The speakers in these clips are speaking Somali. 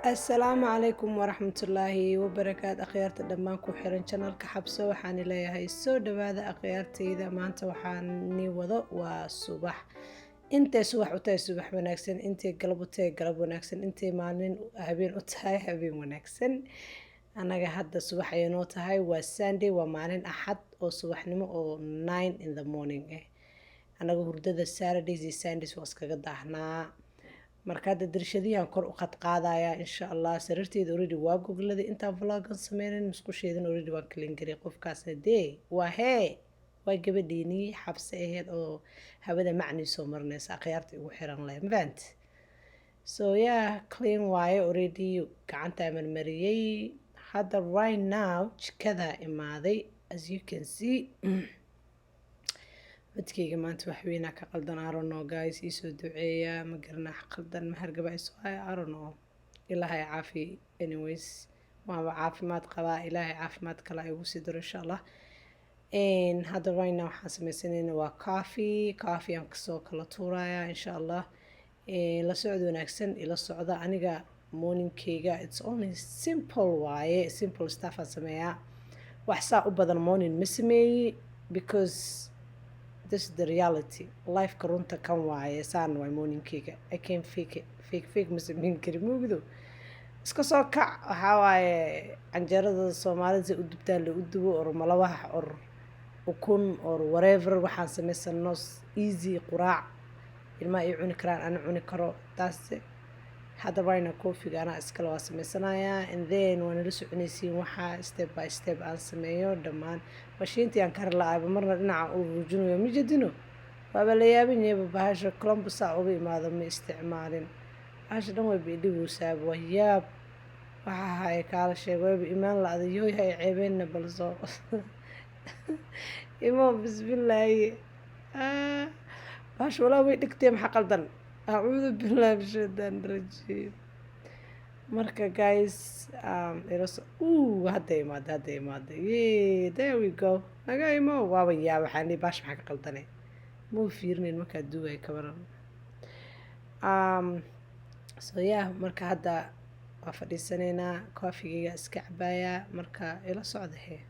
Asalaamu calaykum waraxmatullaahi wabarakaat. Akhyaarta dhammaan ku xiran channelka Xabso, waxaan leeyahay soo dhawaada. Akhyaarteyda, maanta waxaan ni wado waa subax. Intay subax u tahay, subax wanaagsan. Intay galab u tahay, galab wanaagsan. Intay maalin habeen u tahay, habeen wanaagsan. Annaga hadda subax ayay noo tahay. Waa Sunday, waa maalin Axad oo subaxnimo oo 9 in the morning ah. Annaga hurdada Saturdays iyo Sundays waa iskaga daahnaa. Marka hadda dirshadihian kor u qadqaadaya, insha Allah. Sariirteeda already waa gogladay intaan vlogan sameynin. Musqusheedana already waan clean garay. Qofkaasna dee waa hee, waa gabadhiinii Xabse aheyd oo hawada macnii soo marinaysa. Akhyaarta igu xiran leh, mafahant? So yeah, clean waaye already, gacantaa marmariyey. Hadda right now jikadaa imaaday. As you can see, codkeyga maanta wax weynaa ka qaldan. I don't know, guys, iisoo duceeya. Ma garanaa qaldan, ma hargaba isoo haya? I don't know. Ilaahay caafi. Anyways, waaba caafimaad qabaa, Ilaahay caafimaad kale ay igu sii daro, insha Allah. Hadda right now waxaan sameysanayna waa coffee. Coffee aan kasoo kala tuuraya, insha Allah. La socod wanaagsan, ila socda. Aniga morningkeyga it's only simple waaye, simple stuff aan sameeyaa. Wax saa u badan morning ma sameeyi because this is the reality, lifeka runta kan waaye. Saan waay morningkeyga. I can fake it, fake fake ma sameyn kari. Mugdo iska soo kac, waxaa waaye canjeerada Soomaalida say u dubtaan la u dubo, or malawax or ukun or whatever. Waxaan samaysano easy quraac, ilmaha ay cuni karaan, ana cuni karo taas. Hadda right now coffeega anaa iskale waa sameysanayaa, and then waa nala soconaysiin waxaa step by step aan sameeyo dhammaan. Mashiintii aan kari la-ayba marna dhinaca uu ruujinayo ma jedino, waaba la yaaban yahayba. Bahasha Columbus aa uga imaado, ma isticmaalin. Bahasha dhan wayba idhibeysaaba, waa yaab. Waxa haya kaala sheeg, wayba imaan la-da. Yooy, hay ceebeenna, balso imo bismillaahi. Bahasha walaa way dhigtee, maxaa qaldan? Acuudu billahi min shaytaan rajiim. Marka guys, hadda imaada, hadda imaada. Yee, there we go, naga imo. Waaba yaa, waxaan dhihi bahasha maxaa ka qaldane? Muu fiirinayn markaa duugay kabaran. So yeah, marka hadda waa fadhiisanaynaa, coffeegayga iska cabayaa. Marka ila socda hee.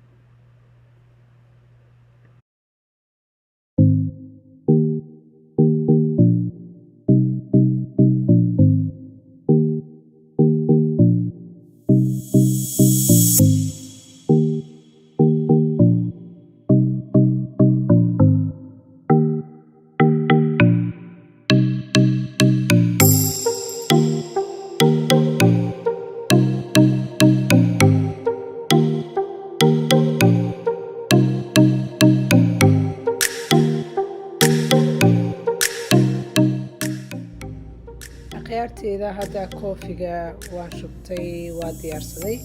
Akhyaarteeda, hadda coffeega waan shubtay, waa diyaarsaday.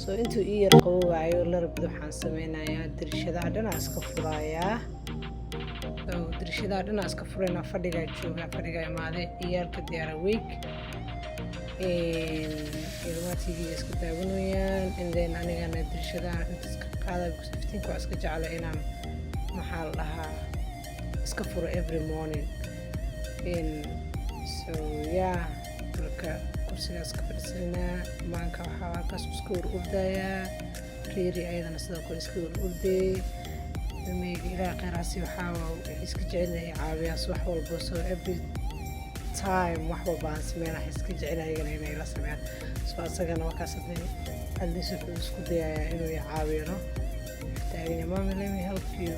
So intuu ii yar qabowaayo larabid, waxaan sameynayaa dirishadaha dhanaa iska furaayaa. So dirishadaha dhanaa iska furaynaa. Fadhigaa joogaa, fadhigaa imaaday. Ciyaalka diyaara week, ilmaha TV iska daawanayaan, and then anigana dirishadaha inta iska qaada because iftiinka waa iska jecla inaan, maxaa la dhahaa, iska furo every morning. So yeah, marka kursigaas ka fadhiisanaa. Maanka waxaa halkaas iska war ordayaa. Reeri ayadana sidoo kale iska war ordayay. Ilmahayga Ilaah kheyraasi, waxaa waxay iska jecel inay caawiyaan wax walba. So every time wax walba aan sameynaa, waxay iska jecel ayagana inay la sameeyaan. So asagana markaas hadda at least wuxuu isku dayayaa inuu i caawino. Taagan yahay, "Mommy, let me help you."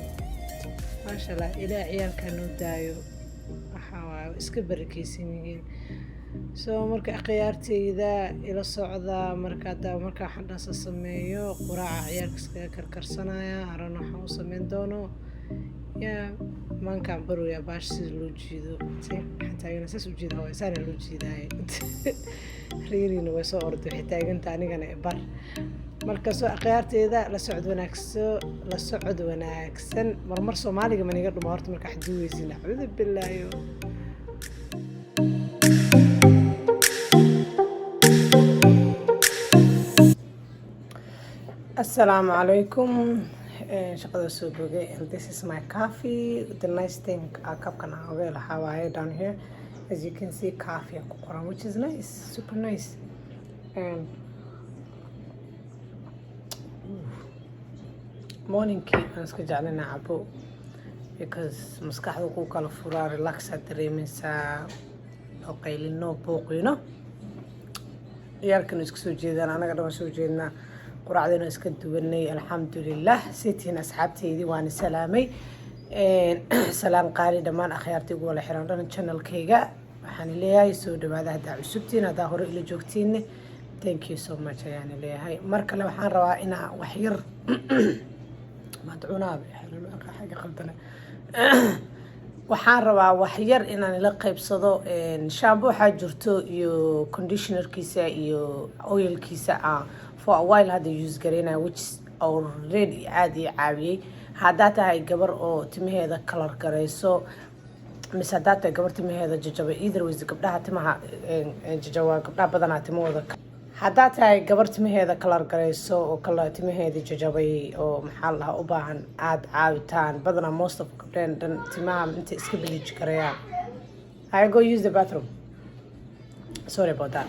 Maasha Allah, Ilaah ciyaalkaa noo daayo, waxaa waaye iska barakeysan yihiin. So marka akhyaarteyda, ila socda. Marka hadda marka waxaan dhansa sameeyo, quraaca ciyaalka iskaga karkarsanaya. Arana waxaan u sameyn doono. Yaa maankaan baroyaa baasha sida loo jiido. Si waxaan taagana saas u jiida waay, saana loo jiidaaye. Reeriina way soo orday, waxay taaganta anigana bar. Marka soo akhyaarteeda, la socod wanaagso, la socod wanaagsan. Marmar Soomaaliga maniga dhuma horta marka wax duuweysin. Acuudu billaahi. Assalamu alaikum. Shaqada soo bogay and this is my coffee. The nice thing, cupkan aan oga waxaa waaye down here, as you can see, coffee ku qoran, which is nice, super nice. And morningkii aan iska jeclina cabo because maskaxda ku kala furaa, relax aad dareemeysaa oo qaylino buuqino. Ciyaalkana iska soo jeedaan, anaga dhan waan soo jeednaa, quraacdina iska duwanay, alxamdulilah. Sitiin asxaabteydii waana salaamay, salaan qaali dhammaan akhyaartii ugu wala xiran dhan channelkayga. Waxaan leeyahay soo dhawaada haddaa cusubtiin, haddaa hore ila joogtiin, thank you so much ayaan leeyahay. Mar kale waxaan rabaa inaa wax yar madcunaaba xagga qaldane. Waxaan rabaa wax yar inaan ila qaybsado. Shampoo waxaa jirto iyo conditionerkiisa iyo oilkiisa ah for a while hadda use garaynaya, which already aada ii caawiyey. Haddaa tahay gabar oo timaheeda color garayso mise haddaa tahay gabar timaheeda jajaba, either ways, gabdhaha timaha jajaba, gabdhaha badanaa timahooda, haddaa tahay gabar timaheeda color garayso oo kala timaheeda jajabay oo maxaa la dhahaa u baahan aada caawitaan. Badanaa most of gabdheen dhan timaha intay iska bleach gareeyaan. I go use the bathroom, sorry about that.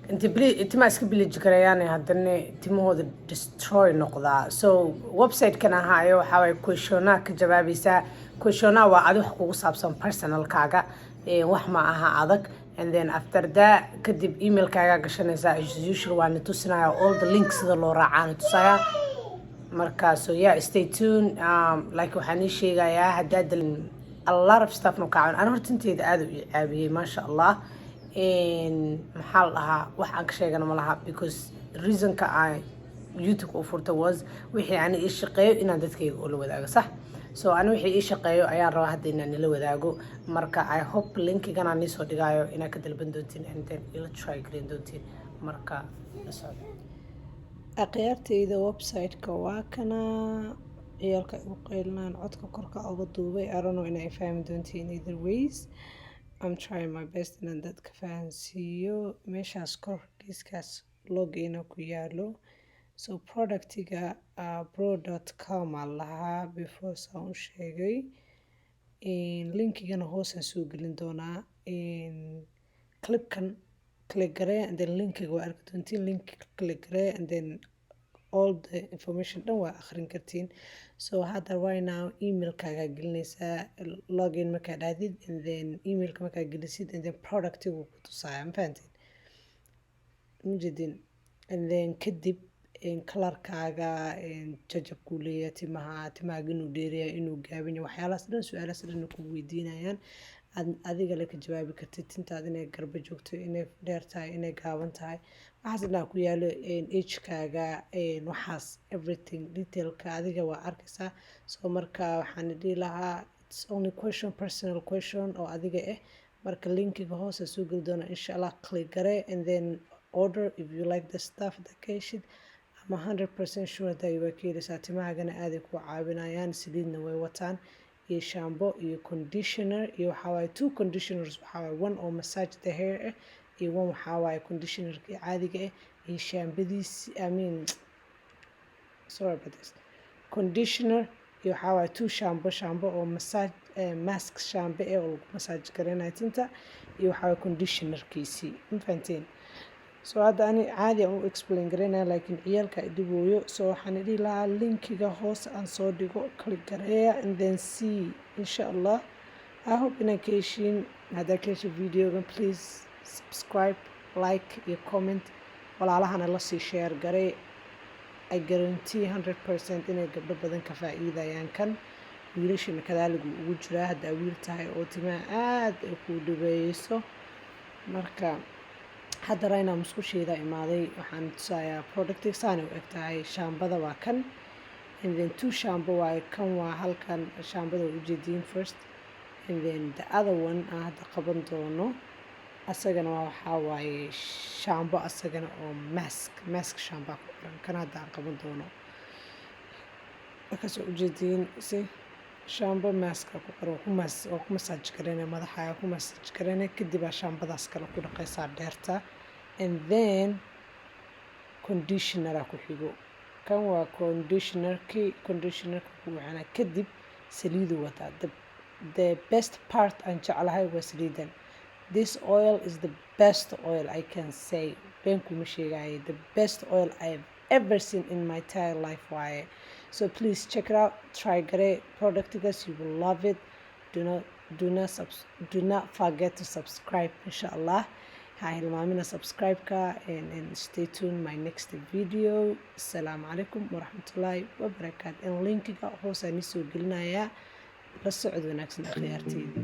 Inta timaha iska bleach gareeyaan, haddana timahooda destroy noqdaa. So website-kan ahaayo waxaa waye questionnaire ka jawaabaysaa. Questionnaire waa adi wax kugu saabsan personalkaaga, wax ma aha adag. And then after that, kadib emailkaaga gashanaysaa as usual. Waa tusinaya all the links sida loo raacaan tusaya. Marka so yeah, stay tuned. Like waxaan ii sheegayaa haddaad a lot of stuff no ka caawin. Ana horta inteeda aada u ii caawiyey, maasha Allah. Maxaa la dhahaa, wax aan ka sheegana ma laha because reasonka aan YouTube u furta was wixii ani ii shaqeeyo inaan dadkayga ula wadaago, sax. So ani wixii ii shaqeeyo ayaan rabaa hadda inaan nila wadaago. Marka I hope linkigan aan niisoo dhigaayo inaad ka dalban doontiin and then ila try gareyn doontiin. Marka la socdo akhyaarteyda. Website-ka waa kana. Ciyaalka igu qaylinaan, codka korka uga duubay. I don't know inay fahmi doontiin. Either ways, I'm trying my best inaan dadka fahansiiyo. Meeshaas kor geeskaas logina ku yaalo. So productiga pro.com aa lahaa before saan u sheegay. Linkigana hoosaan soo gelin doonaa. Clipkan click garee and then linkiga waa arki doontiin. Link click garee and then all the information dhan waa akhrin kartiin. So hadda right now emailkaagaa gelinaysaa, login markaa dhahdid and then emailka markaa gelisid and then productigu ku tusaaya, ma fahanteen? Majedin? And then kadib colorkaaga, jajabkuu leeyahay timaha, timahaaga inuu dheeryahay, inuu gaaban yahay, waxyaalahaas dhan, su-aalahaas dhan ku weydiinayaan, aad adiga le ka jawaabi kartid. Tintaada inay garba joogto, inay dheer tahay, inay gaaban tahay, waxaas dhan ku yaalo, agekaaga, waxaas everything detailka adiga waa arkaysaa. So marka waxaan dhihi lahaa it's only question, personal question oo adiga ah. Marka linkiga hoose soo geli doona insha Allah. Click garee and then order if you like the stuff that ka heshid. Ama 100% sure that waa ka heleysaa. Timahagana aaday ku caawinayaan. Saliidna way wataan iyo shampoo iyo conditioner iyo waxaa waaye two conditioners. Waxaa waaye one oo massage the hair ah iyo one waxaa waaye conditionerka caadiga ah iyo shaambadiisi. I mean, sorry about this. Conditioner iyo waxaa waaye two shampoo, shampoo oo massage, mask shampoo eh oo lagu massage gareynayo tinta, iyo waxaa waaye conditionerkiisii, ma fahanteen? So hadda ani caadi aan u explain gareynaya, laakiin ciyaalka i dhibooyo. So waxaan dhihi lahaa linkiga hoos aan soo dhigo click gareeya and then see insha Allah. I hope inaad ka heshiin. Haddaad ka hesho videogan, please subscribe, like iyo comment. Walaalahana lasii share garee. I guarantee 100% inay gabdho badan ka faa'iidayaan. Kan wiilashana kadaaligu ugu jiraa haddaa wiil tahay oo timaha aad ay kuu dhibeeyso. Marka hadda rayna musqusheeda imaaday. Waxaan tusayaa productig saanay u eg tahay. Shaambada waa kan and then two shampoo waaye. Kan waa halkan shaambada waa ujeediin first, and then the other one aan hadda qaban doono asagana waa waxaa waaye shaambo asagana oo mask shaambaa ku qoran. Kan hadda aan qaban doono markaas waa ujeediin si shaambo maska ku qoran ku mas oo ku massage gareynaya madaxaaga, ku massage gareynaya. Kadib aa shaambadaas kale ku dhaqaysaa dheerta and then conditionera ku xigo. Kan waa conditionerkii, conditionerka ku wacana. Kadib saliidu wataa. The best part aan jeclahay waa saliidan. This oil is the best oil I can say. Been kuma sheegayo, the best oil I've ever seen in my entire life waaye. So please check it out, try garee productgaas, you will love it. Do not forget to subscribe, insha Allah. Ha hilmaamina subscribe-ka and stay tuned my next video. Asalaamu calaykum waraxmatullaahi wabarakaat. In linkiga hoosaan isoo gelinayaa. La socod wanaagsan, akhyaarteyda.